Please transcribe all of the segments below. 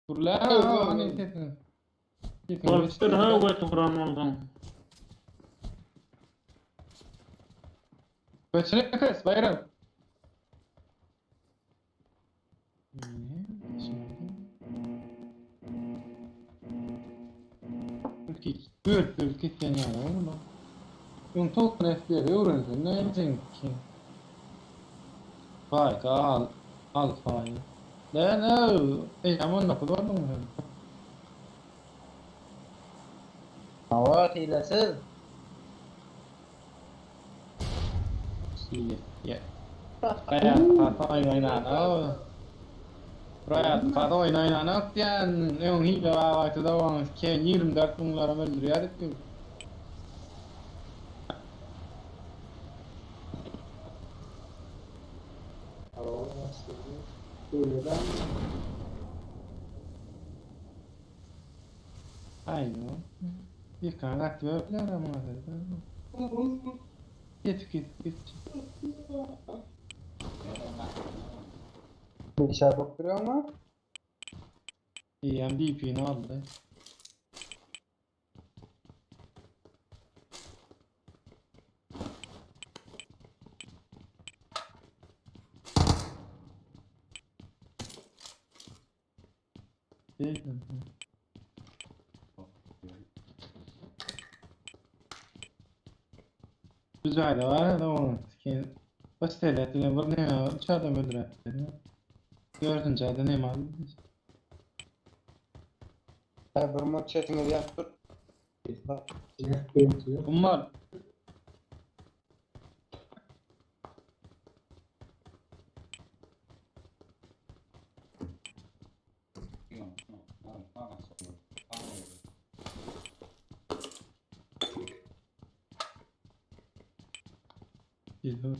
Gürlä, hany sesiň. Sesiň Bolupdyr ha göti guran bolsaň. Göçüne kes, Bayram. Bölüp bölüp kesýän ýaly oğlum. Öň 90 FPS öwrensen ne edeceksin ki? Vay al alfayı. Ne ne? Ey aman 9 oldun mu sen? Hawa hilesiz. Hile. Ya. Raýat kasa oýun oýnanok. Raýat kasa oýun oýnanok diýen öň hile babaýty da oň ken 24 müňlerim öldürýärdik biz. Aýno. Ýekan gaty berdiler ama. Git git git. Bilgisayar bakdırıyor ama. İyi MVP'ni aldı. Değil mi? Güzel var da onu. Basit bilen bir ne üç adam öldürer. Dördüncü adam ne mal? Ha bir mod chatini yaptır. Bunlar Geliyor.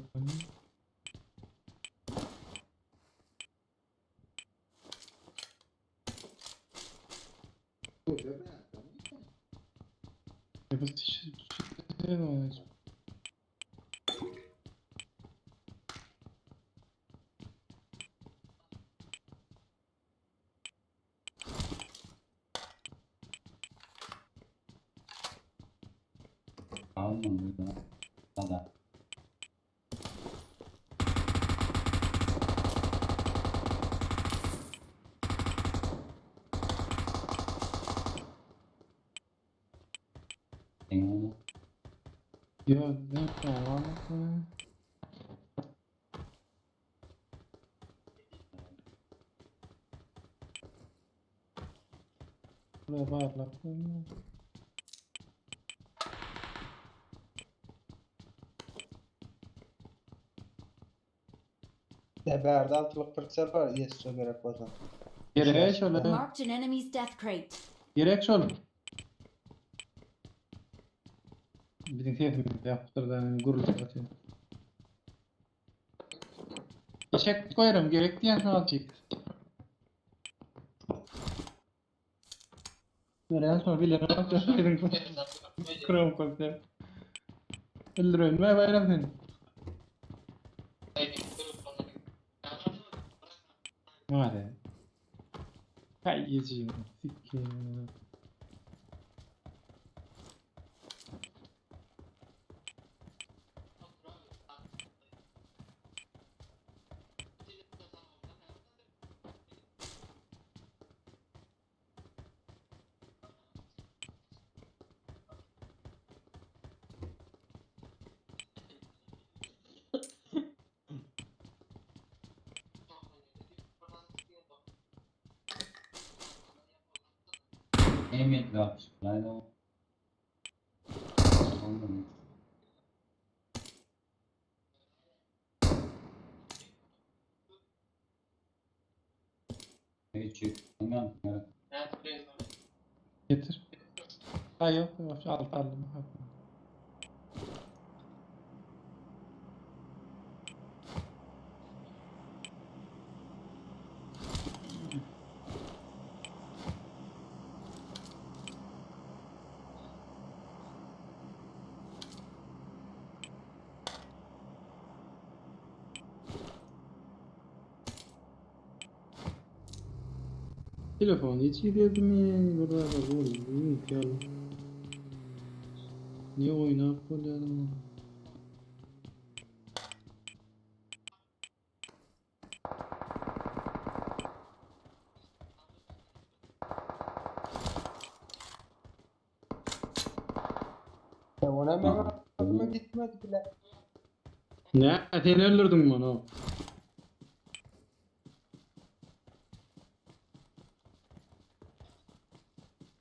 Yok, ne var? Buraya barlattım. Bärde altılık pırçal var. Yes, çok gerek bolsa. Gerek şöyle. Marked an enemy's death crate. Gerek şöyle. Bizim sesimizi yaptırdı. Gurultu atıyor. Eşek koyarım gerek diyen alacak. Gören sonra bilemem. Krom konser. Öldürün ve bayram seni. Mare. Hay yüzüğüm. Sikeyim. Getir. Ha yok yok alt aldım. Telefon hiç giderdimi bir zada boldy ýaly. Ne oýnap bolýar? Ona men aklyma gitmedi bile. Ne sen öldürdün bunu.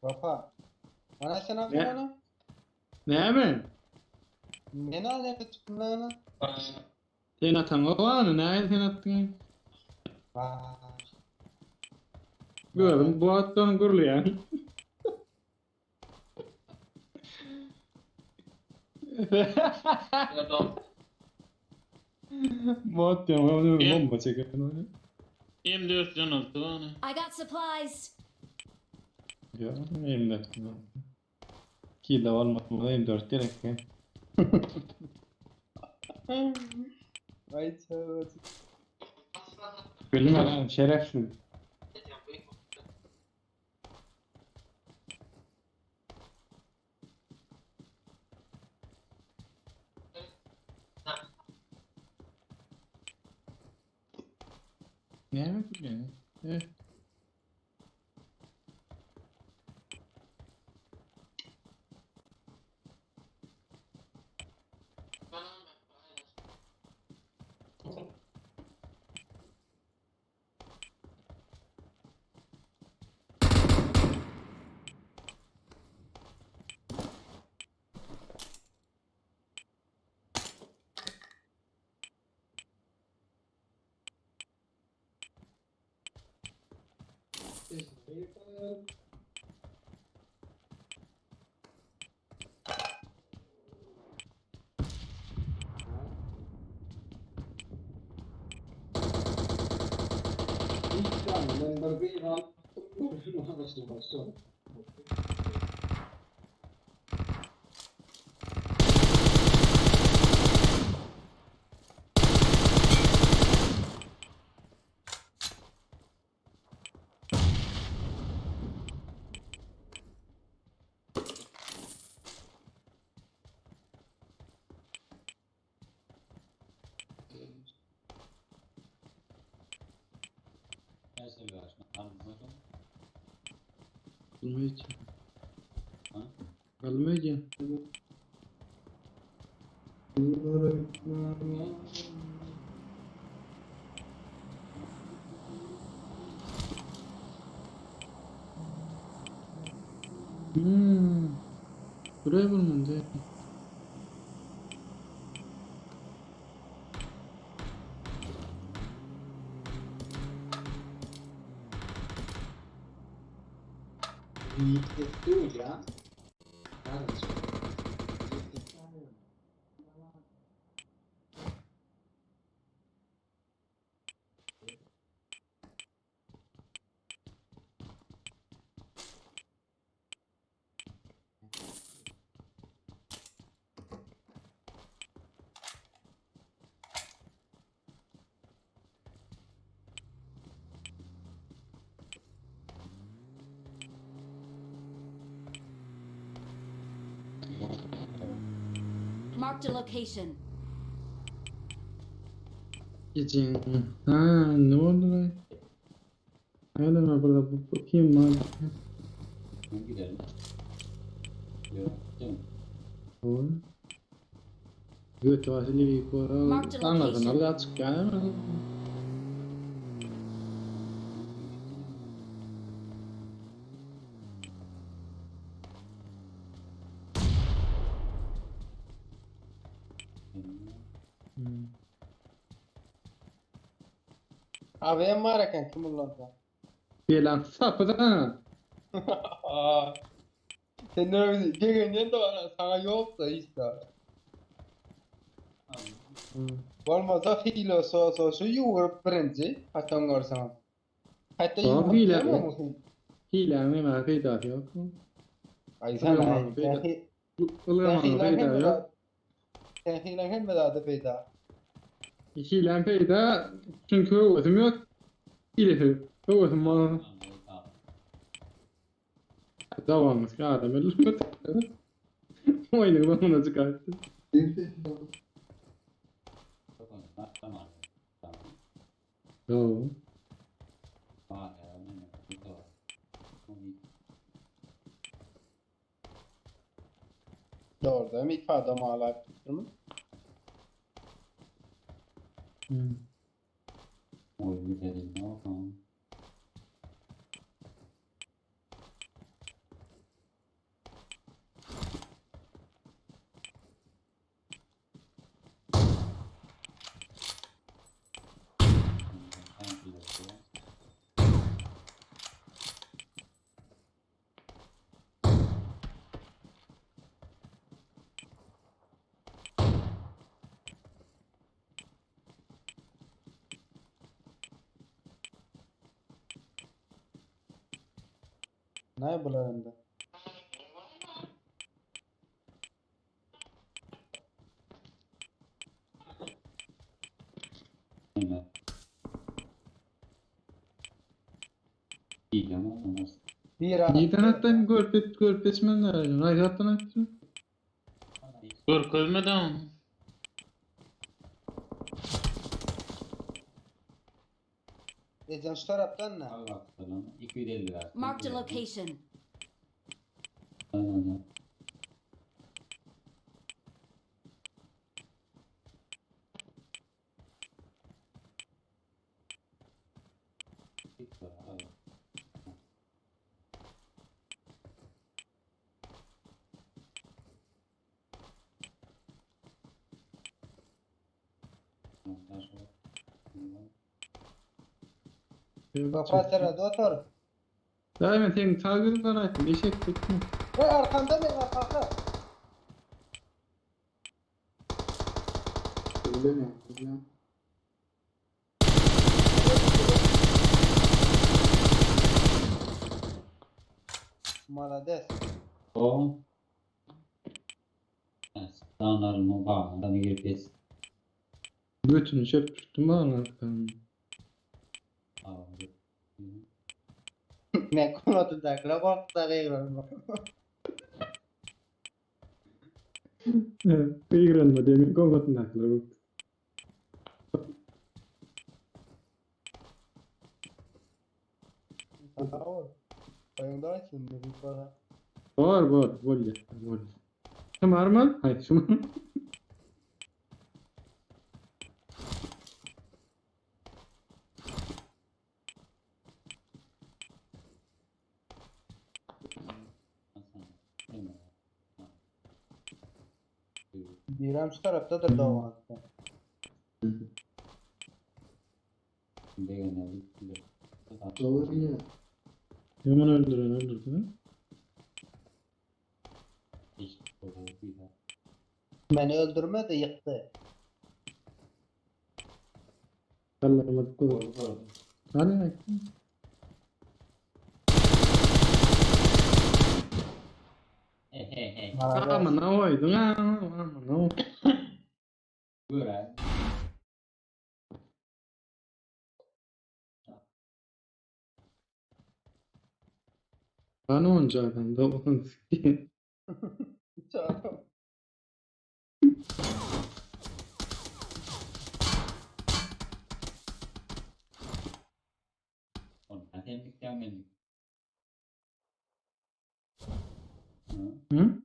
Vapa. Bana sen aldın Ne? onu. Ne mi? Men al hep tuttum lan. Sen atan o anı ne sen attın? Vay. Gördüm bu attan gurulayan. Bu at diyorum onu bomba çekiyorum. M4 can aldı lan. I got supplies. Ya M4. Kill de olmadı M4 gerek ya. Vay tövbe. Gülme lan şerefsiz. Ne mi gülüyorsun? Evet. Galmayacağım. Galmayacağım. Hmm. Buraya vurmadı. Marked a location. Gidin. Ha ne oldu lan? Nerede ben burada bakayım mı? Gidelim. Yok, değil mi? Doğru. Göt vasili bir Marked a Anladın location. Allah açık yani. Hmm. Abi en var eken kim ulan? Belan sapıdan. Aa. Sen ne öyle gelen de var sana yok da işte. Bolmasa hile so so şu yuvurup birinci hatta görsen. Hatta Tamam, yuvurup hile. değil mi? Hile mi var peyda yok. Ay sen Tamam, ay. peyda. Sen hi- Ulan sen hilen peyda hem yok. de sen hilen hem de adı peyda. Hilen peyda çünkü özüm yok. Hilesi. Özüm var. Tamam. Dawamyz adam öldürmedi. Oýnuň soňuna çykardy. Tamam. Yo. Doğru mi ifade mala mı? Hmm. Oy dedim ne oldu? Ne bularında? Bir an. Neden hatta görüp görüp geçmenler? Hayattan attı. Görkezmeden. Ecem şu taraftan ne? Marked a location. Tamam. Kafa sera otur. Daima senin sağ gözünden attım. Eşek tuttum. Ve arkanda ne var kaka? Malades. O. Sanarını bağından girip Götünü çöp tuttum bana arkadan. Ne konuda dakla bak da gayran. Evet, kıygıranma demin kovatın aklı bu. Oyunda açın bir para. Bor bor bolýar bolýar. Şumar mı? Hayır şumar. Birem şu taraftadır da o hatta. Yaman öldüren öldürdü. Beni öldürme de yıktı. Sallamadık olur. Hadi Malades. Aman ne oydun ha aman ne Bana oncadan da onun sikeyim. Çağırdım. Hı?